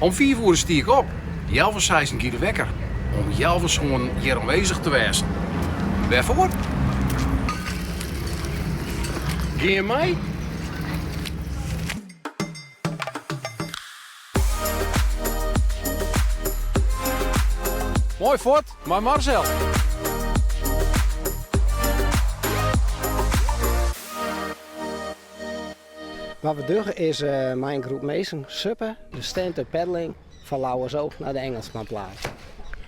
Om fiif oere stie ik op, healwei seizen gie de wekker, om healwei sânen hjir oanwêzich te wêzen. Wêrfoar? Gean mei? Moai fuort mei Marcel. Wat we dogge is mei in groep minsken suppe, de stand-up paddling fan Lauwersoog nei de Engelsmanplaat.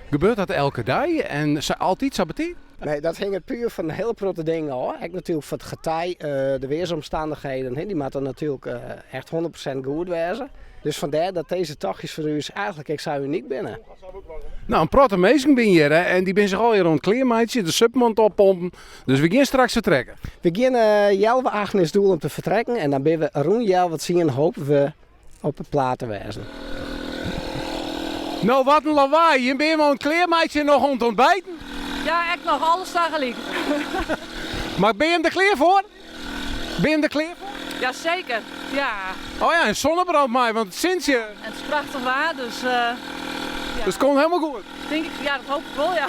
Gebeurt dat elke dei en altyd sa betiid? Nee, dat hinget puer fan in hiele protte dingen ôf. Ek natuerlik fan it getij, de weersomstannichheden, dy moatte natuerlik echt 100% goed wêze. Dus fandêr dat dizze tochtjes foar ús eigentlik ek sa unyk binne. No, in protte minsken binne hjir en dy binne sich allegear oan it klearmeitsjen, de suppen oan it oppompen. Dus we gean straks fertrekken. We gean healwei achten is it doel om te fertrekken en dan binne we rûn healwei tsien hoopje we op de plaat te wêzen. No wat in lawaai, jim binne oan it klearmeitsjen en noch oan it ontbijten? Ja, ek noch, alles tagelyk. Mar binne jim der klear foar? Binne jim der klear foar? Jaseker, ja. Oh ja, en zonnebrand mei, want it sintsje. En it is prachtich waar, dus ja. Dus it komt helemaal goed? Tink ik, ja, dat hoop ik wol, ja.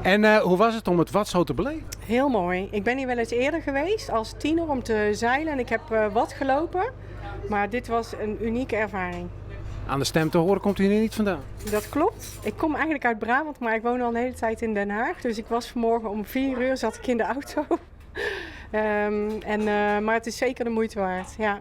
En hoe was it om it Wad zo te beleven? Heel mooi. Ik ben hier wel eens eerder geweest als tiener om te zeilen en ik heb wad gelopen. Maar dit was een unieke ervaring. Aan de stem te horen komt u hier niet vandaan? Dat klopt. Ik kom eigenlijk uit Brabant, maar ik woon al een hele tijd in Den Haag. Dus ik was vanmorgen om 4 uur zat ik in de auto. Maar het is zeker de moeite waard, ja.